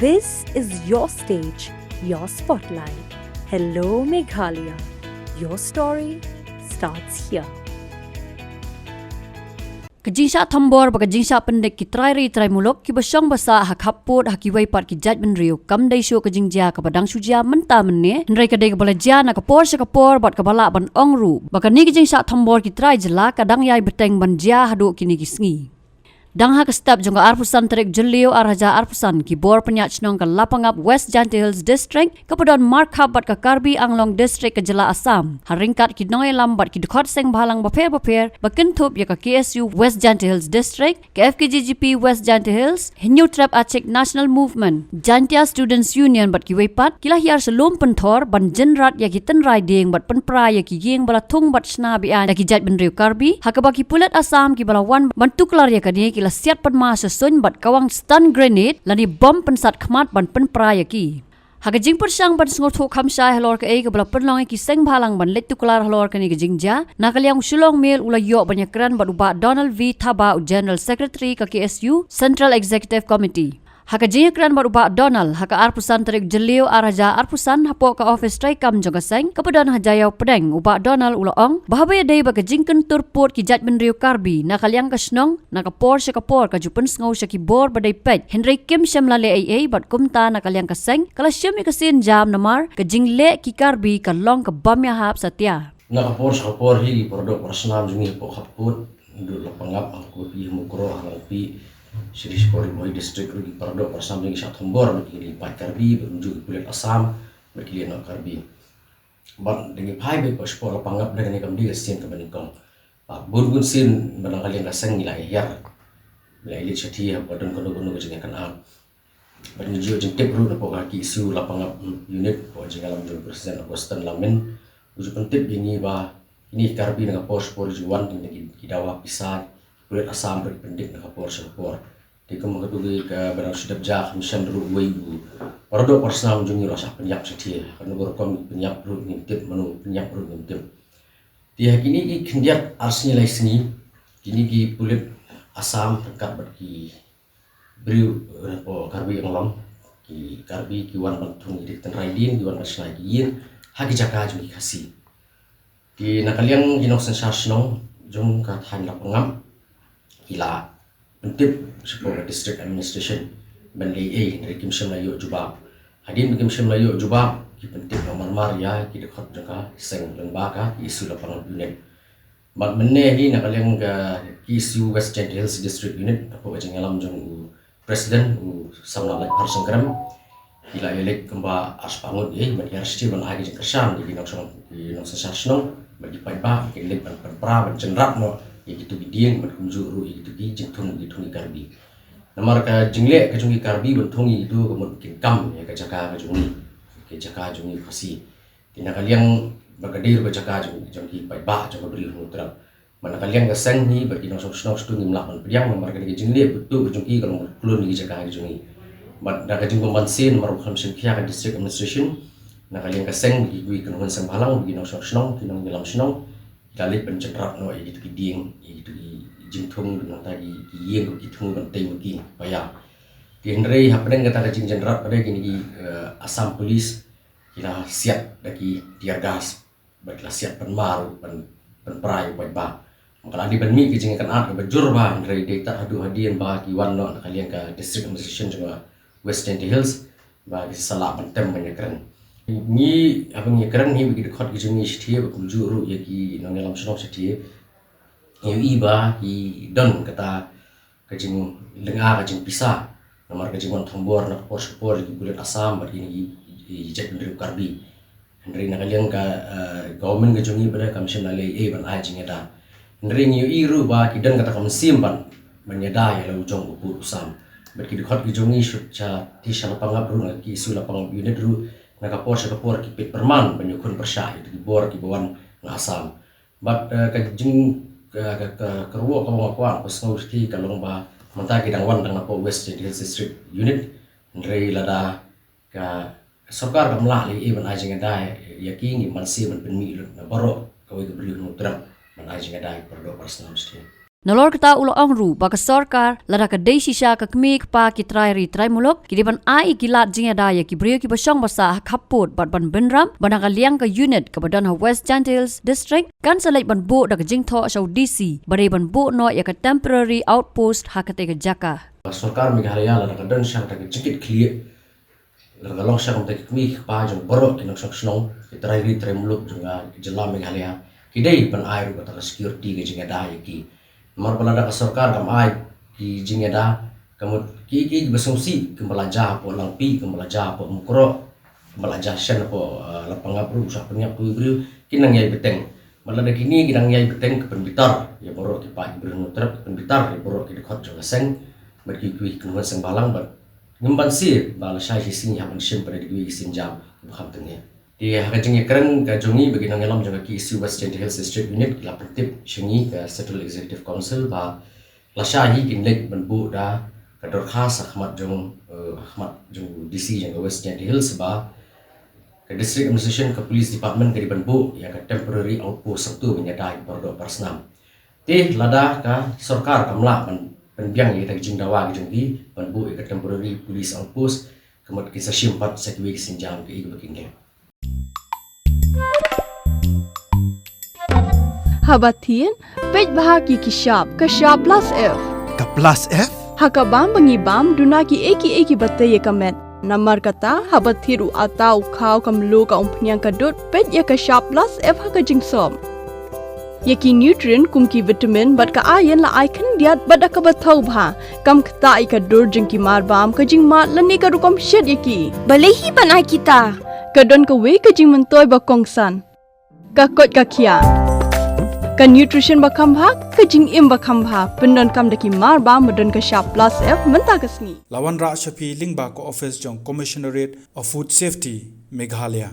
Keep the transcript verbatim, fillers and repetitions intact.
This is your stage, your spotlight. Hello, Meghalaya. Your story starts here. Ka jingshah thombor bad ka jingshah pyndik ki trai ri trai muluk kiba shong ba sah ha khappud ha kiwei pat ki jaitbynriew kam dei shuh ka jingjia kaba dang shu jia mynta mynne, hynrei ka dei kaba la jia na ka por sha ka por bad kaba lah ban ong ruh ba kane ka jingshah thombor ki trai jylla ka dang ïai bteng ban jia haduh kine ki sngi. Dang ha ka step jong ka arphew san tarik Jylliew ar hajar arphew san, ki bor pynïaid shnong ka Lapangap, West Jaintia Hills District, kaba don markhap bad ka Karbi Anglong District ka jylla Assam, ha ryngkat ki nongïalam bad ki dkhot seng bhalang bapher bapher ba kynthup ïa ka K S U West Jaintia Hills District, ka F K J G P West Jaintia Hills, Hynñiewtrep Achik National Movement, Jaintia Students Union bad kiwei pat, ki la hiar sha lum pynthor ban jynrat ïa ki tynrai dieng bad pynpra ïa ki ïing ba la thung bad shna beaiñ da ki jaitbynriew Karbi, ha kaba ki pulit Assam kiba la wan ban tuklar ïa kane ki la siat pynmar sha suiñ bad kawang stun grenade lane bom pynsat khmat ban pynpra ïa ki. Ha ka jingpyrshang ban sngewthuh kham shai halor kaei kaba la pynlong ïa ki seng bhalang ban leit tuklar halor kane ka jingjia, na ka liang u Shillong Mail u la ïoh ban ïakren bad u Bah Donald V Thabah, u General Secretary ka K S U Central Executive Committee. Ha ka jingïakren bad u Bah Donald ha ka arphew san tarik Jylliew ar hajar arphew san hapoh ka office treikam jong ka seng kaba don ha Jaïaw Pdeng, u Bah Donald u la ong ba haba ïadei bad ka jingkyntur pud ki jaitbynriew Karbi na ka liang ka shnong, na ka por sha ka por ka ju pynsngew sha ki bor ba dei peit, hynrei kim shym la leh ei ei bad kumta na ka liang ka seng ka la shim ïa ka sienjam namar ka jingleh ki Karbi ka long ka bym ïahap satia. Na ka por sha ka por hi ki para doh para snam jong ngi hapoh khappud, haduh Lapangap, ha Mawkyrwat, ha Mawkyrwat, ha Langpih, sha Ri Shkori Bhoi District ruh ki para doh para snam jong ngi shah thombor bad ki leit paid Karbi, bad kumjuh ki pulit Assam bad ki leit noh Karbi. Bad da ngi phai beit hapoh Lapangap, da kane kam dei ka sien kaba nyngkong. Bad bun bun sien ba na ka liang ka seng ngi la ïa hiar, ngi la ïa leit shathie haba don kano kano ka jingïakynad. Bad ngi ju ïoh jingtip ruh napoh ka K S U Lapangap Unit, hapoh jingïalam jong u President Augustine Lammin, u ju pyntip ïa ngi ba kine ki Karbi na ka por sha ka por ki ju wan, kine ki, ki dawa pisa, ki pulit Assam ruh ki pyndik na ka por sha ka por. Te kumba ka dei kaba dang shu dep jia, kham shen ruh uwei u para doh para snam jong ngi u la shah pynïap shathie. Kano ka rukom pynïap ruh ngim tip, mano pynïap ruh ngim tip. Te ha kine ki khyndiat ar sngi lai sngi, kine ki pulit Assam ryngkat bad ki briew, eh, napoh Karbi Anglong, ki Karbi ki wan ban thung ïa ki tynrai dieng, ki wan ban shna ïa ki ïing ha ki jaka jong ki Khasi. Te na ka liang ki nongsynshar shnong jong ka thaiñ Lapangap ki la pyntip shapoh ka District Administration ban leh ei ei, hynrei kim shym la ïoh jubab. Hadien ba kim shym la ïoh jubab, ki pyntip noh marmar ïa ki dkhot jong ka seng lyngba ka K S U Lapangap Unit. Bad mynne hi na ka liang ka K S U West Jaintia Hills District Unit, hapoh ka jingïalam jong u President, u Samla Laitphar Sengkrem, ki la ïaleit kumba arspah ngut ei, bad ki arshiti ban ai ka jingkyrshan ïa ki nongshong, ki nongsynshar shnong bad ki paidbah, ki leit ban pynpra ban jynrat noh ïa kito ki dieng bad kumjuh ruh ïa kito ki jingthung, ki thung ki Karbi. Namar ka jingleh ka jong ki Karbi ban thung ïa kito ka mut kin kam ïa ka jaka ka jong ngi, ka jaka jong ngi Khasi. Te na ka liang bad ka dei ruh ka jaka jong, jong ki paidbah, jong ka Bri u Hynñiewtrep. Bad na ka liang ka seng hi bad ki nongshong shnong shatu ngim lah ban pdiang namar kane ka jingleh beit ka jong ki ka long ban klun ïa ki jaka ka jong ngi. Bad da ka jingbymman sien namar u khlem shim khia ka District Administration, na ka liang ka seng, ki, ki kynhun seng bhalang, ki nongshong shnong, ki nongïalam shnong, ki la leit ban jynrat noh ïa kito ki dieng, ïa kito ki jingthung, nangta ki, ki ïing ki thung ban tei ma ki paia. Te hynrei hapdeng kata ka jingjynrat pat de kine ki, eh, Assam Police ki la siat da ki tear gas bad ki la siat pynmar, pyn, pynpra ïa u paidbah. Ka la dei ban mih ka jingïakynad kaba jur bha, hynrei dei tang haduh hadien ba ki wan noh na ka liang ka District Administration jong ka West Jaintia Hills ba ki sa lah ban tem ban ïakren. Ngi, haba ngi ïakren hi bad ki dkhot ki jong ngi shathie bad kumjuh ruh ïa ki nongïalam shnong shathie, ngi ïohi ba ki don kata ka jinglynga ka jingpisa namar ka jingwan thombor na ka por sha ka por ïa ki pulit Assam bad kine ki, ki jaitbynriew Karbi. Hynrei na ka liang ka, eh, government ka jong ngi pat de kam shym la leh ei ei ban ai jingïada. Hynrei ngi ïohi ruh ba ki don kata ka mynsiem ban, ban ïada ïa la u jong u pud u sam. Bad ki dkhot ki jong ngi sha, shathie sha Lapangap ruh, na ka K S U Lapangap Unit ruh, na ka por sha ka por ki peit pyrman ban ïakhun pyrshah ïa kito ki bor kiba wan na Assam. Bad, eh, ka jing, ka, ka, ka, ka ruh kaba nga kwah ban pynsngew shathie ka long ba mynta ki dang wan tang napoh West Jaintia Hills District Unit, hynrei lada ka, ka sorkar kam lah leh ei ei ban ai jingïada ïa ki, ngim banse ban pynmih lut na baroh kawei ka Bri u Hynñiewtrep ban ai jingïada ïa ki para doh para snam shathie. Nalor kata u la ong ruh ba ka sorkar, lada ka dei shisha ka kmie kpa ki trai ri trai muluk, ki dei ban ai ki lad jingïada ïa ki briew kiba shong ba sah ha khappud bad ban bynrap ba na ka liang ka unit kaba don ha West Jaintia Hills District kan sa leit ban buh da ka jingthoh sha u D C ba dei ban buh noh ïa ka temporary outpost ha katei ka jaka. Ka sorkar Meghalaya lada ka don shisha kata ka jingkitkhlieh, lada ka long shisha kumta ki kmie ki kpa jong baroh ki nongshong shnong, ki trai ri trai muluk jong ka jylla Meghalaya, ki dei ban ai ruh kata ka security ka jingïada ïa ki. Namar ba lada ka sorkar kam ai ki jingïada, ka mut ki ki ba sngewsih, kiba la jia hapoh Langpih, kiba la jia hapoh Mukroh, kiba la jia shen hapoh, ah, Lapangap ruh, sha Pynïap, kiwei briew ki nang ïai bteng. Bad lada kine ki nang ïai bteng, ka pynbitar ïa baroh ki paid ki briew Hynñiewtrep, ka pynbitar ïa baroh ki dkhot jong ka seng, bad kiwei ki kynhun seng bhalang, bad ngim banse ba lashai shisien ngi hap ban shim pat da kiwei ki sienjam kiba kham tyngeh. Te ha ka jingïakren ka jong ngi bad ki nongïalam jong ka K S U West Jaintia Hills District Unit, ki la pyntip sha ngi ka Central Executive Council ba lashai hi kin leit ban buh da ka dorkhas ha khmat jong, eh, ha khmat jong D C jong ka West Jaintia Hills ba ka District Administration, ka Police Department ka dei ban buh ïa ka temporary outpost sangtu ban ïada ïa ki pardoh parsnam. Te lada ka sorkar kam lah ban pynbiang ïa ka jingdawa ka jong ki ban buh ïa ka temporary police outpost, ka mut kin sa shim pat sa kiwei ki sienjam kiba kin leh. Haba thied, peit bha ïa ki shap, ka shap plus F. Ka plus F? Ha ka bam ba ngi bam, duna kiei kiei kiba tei ïa ka met. Namar kata, haba thied u atta u khaw, ka mluh, ka umphniang, ka dud, peit ïa ka shap plus F ha ka jingsop. Ïa ki nutrient kum ki vitamin bad ka iron la ai khyndiat bad da kaba thaw bha. Kam ktah ïa ka dur jong ki marbam, ka jingmad lane ka rukom shet ïa ki. Balei hi ban ai kita? Ka don kawei ka jingmyntoi ba kongsan. Ka koit ka khiah. Ka nutrition ba kham bha, ka jingim ba kham bha. Pyndonkam da ki marbam ba don ka shap plus F mynta ka sngi. La wanrah sha phi lyngba ka office jong Commissionerate of Food Safety, Meghalaya.